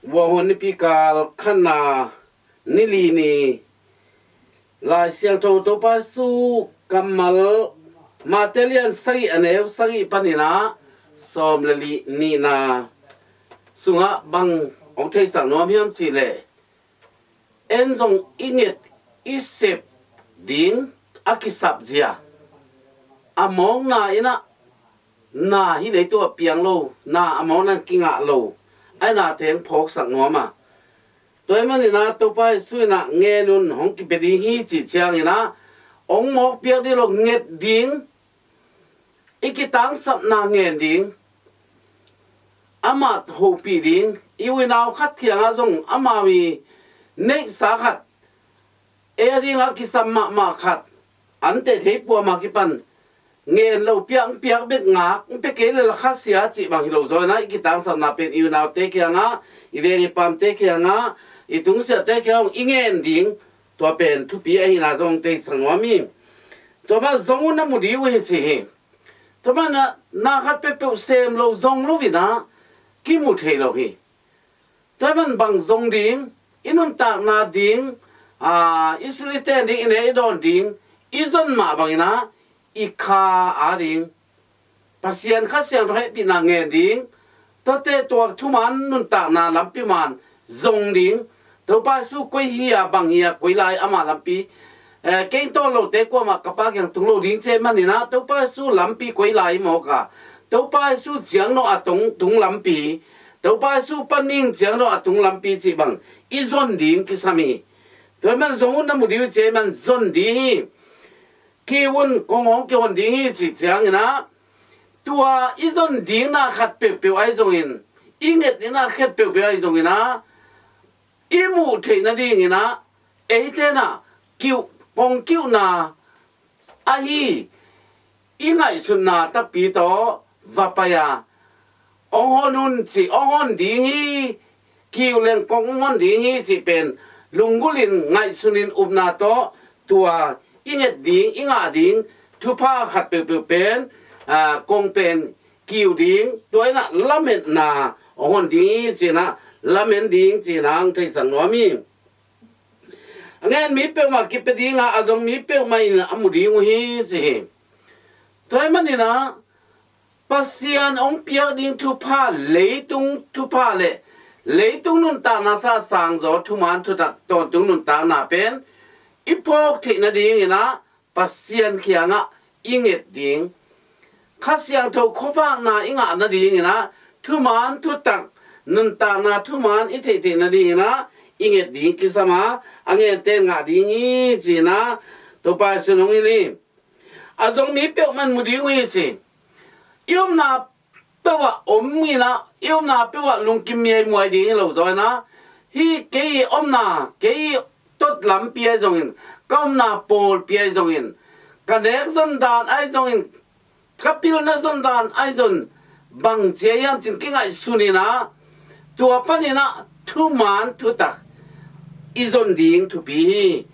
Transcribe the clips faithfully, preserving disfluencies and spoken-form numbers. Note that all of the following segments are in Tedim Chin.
Vuahun nipi kal khatna, ni li ni, Lai Siangtho Topa Jesu kammal, Mate lian sagih a neu sagih panin ah sawm le li nihna sungah bang hong theisak nuam hiam cih leh, en zong i nget i sep ding a kisap zia, a mawkna in ah na hi leitungah piang lo, na a mawkna in kingah lo, a na teng phawksak nuam a. Tua ahih manin ah Topa Jesu in ah ngen un, hong kipia ding hi cih ciangin ah hong mawk piak ding lo, nget ding, i kitangsapna ngen ding, amah hopih ding, i unau khat kiangah zong amau i neihsa khat, ei a dingah kisam mahmah khat, an teh thei puam a kipan ngen lo, piak, piak bek ngak, pia kei le la khasia cih bang hi lo zaw in ah, i kitangsapna pen i unaute kiangah, i veng i pamte kiangah, i tungsiahte kiangah i ngen ding, tua pen thupi ahihna zong theisak nuam hi. Tua mah zong un na mu ding uh hi ci hi. Tua mah na, na khat peuhpeuh sem lo, zong lo in ah kimu thei lo hi. Tua mah bang zong ding, i nuntakna ding, aa, i silite ding, i ne i dawn ding, i zon mah bangin ah i kha a ding, Pasian Kha Siangtho hehpihna ngen ding, tuate tua thuman nuntakna lampi man zong ding. Topa Jesu koi hi a, bang hi a, koi lai ama lampi, eh, kei tawn lote kuamah ka Pa kiang tung lo ding ci ahih manin ah, Topa Jesu lampi koi lai mawk a, Topa Jesu ciang dong a tung, tung lampi, Topa Jesu panin ciang dong a tung lampi cih bang i zon ding kisam hi. Tua ahih man zong un na mu ding uh ci ahih man zon ding hi. Kiu un, kong hong kihon ding hi cih ciangin ah, tua i zon dingna khat peuhpeuh ahi zongin, i ngetna khat peuhpeuh ahi zongin ah, i muh theih nadingin ah, eite in ah kiu, kong kiuhna ahi i ngaihsutna takpi tawh va pai a, hong hon un ci, hong hon ding hi, kiu leng kong hong hon ding hi cih pen lunggulh in, ngaihsun in, upna tawh tua i nget ding, i ngah ding thupha khat peuhpeuh pen, aa, kong pen kiu ding, tua in ah lametna hong hon ding hi ci-in ah, lamen ding ci-in ah hong theisak nuam hi. A ngen mi peuhmah kipia ding a, a zong mi peuhmah in a mu ding uh hi ci hi. Tua ahih manin ah, Pasian hong piak ding thupha, leitung thupha le leitung nuntakna sasang zaw thuman thutak tawntung nuntakna pen i phawk theih nadingin ah Pasian kiangah i nget ding, Kha Siangtho khuavakna i ngah nadingin ah thuman thutak, nuntakna thuman i theih theih nadingin ah i nget ding kisam a, a ngente ngah ding hi ci-in ah Topa Jesu in hong hilh hi. A zong mi peuhmah in mu ding uh hi ci. I omna peuh ah om in ah, i omna peuh ah lungkim miaimuai ding hi lo zaw in ah, hih kei i omna, kei i tot lampi ahi zongin, ka omna pawlpi ahi zongin, ka nek zon dan ahi zongin, ka pilna zon dan ahi zong, bang ci hiam ci-in kingaihsun in ah, tua panin ah thuman thutak i zon ding thupi hi.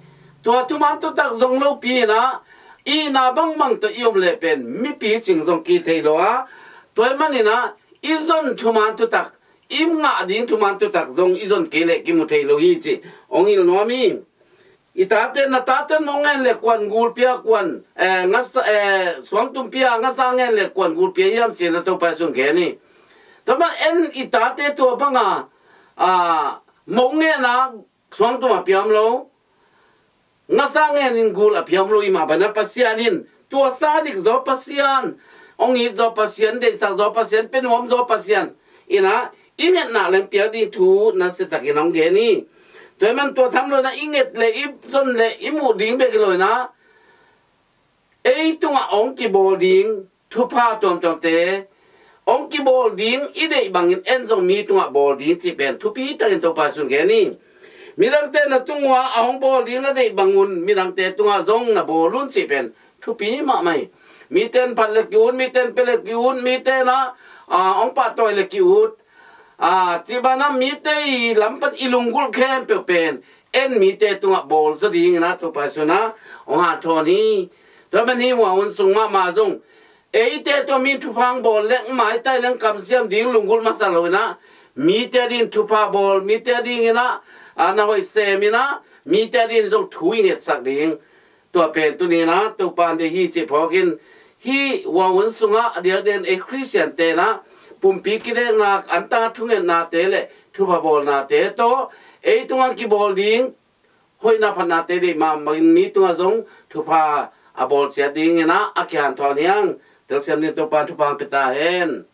Tua thuman thutak zong lopi in ah, i itna bangbang tawh i om leh pen mipi cing zong kithei lo a, tua ahih manin ah i zon thuman thutak, i ngah ding thuman thutak zong i zon kei leh kimu thei lo hi cih hong hilh nuam hi. I tate, na tate in mong ngen leh kuan gul pia, kuan, eh, ngasa, eh, suangtum pia, ngasa ngen leh kuan gul pia hiam ci-in ah Topa Jesu in gen hi. Tua mah en i tate tua bang a, ah, mong ngen a suangtum a pia om lo, ngasa ngen in gul a pia om lo, i mah bangin ah Pasian in, tua sang a dik zaw Pasian, hong it zaw Pasian, deihsak zaw Pasian, pia nuam zaw Pasian in ah i ngetna leng piak ding thu nasia takin hong gen hi. Tua ahih man tua tham lo in ah i nget leh, i zon leh, i muh ding bek hi lo in ah, ei tungah hong kibawl ding thupha tuamtuamte, hong kibawl ding i deih bangin en zong mi tungah bawl ding cih pen thupi takin Topa Jesu in gen hi. Midangte na tung uh a, a hong bawl ding na deih bangun midangte tungah zong na bawl un cih pen thupi mahmah hi. Mite in phat leh ki-ut, mite in pia leh ki-ut, mite in ah, ah, hong pahtawi leh ki-ut, ah, cih banah mite i lam pan i lunggulh khempeuh pen en mite tungah bawl zaw dingin ah Topa Jesu in ah hong hanthawn hi. Tua man hih Vuahun sung mahmah zong eite tungah mi in thupha hong bawl leh maitai leng kamsiam ding lunggulh masa lo in ah, mite ading thupha bawl, mite ading in ah, a, na hoih sem in ah, mite ading zong thu i ngetsak ding. Tua pen tuni in ah Topa in deih hi cih phawk in, hih Wawun sungah a diakdiakin ei Khristiante in ah pumpi kidekna, antang thungetnate le thupha bawlnate tawh ei tungah kibawl ding hoihna phatnate deih mahmah in mi tungah zong thupha a bawl ciat ding in ah a kihanthawn hi hang. Telsiam dingin Topa in thupha hong pia ta hen.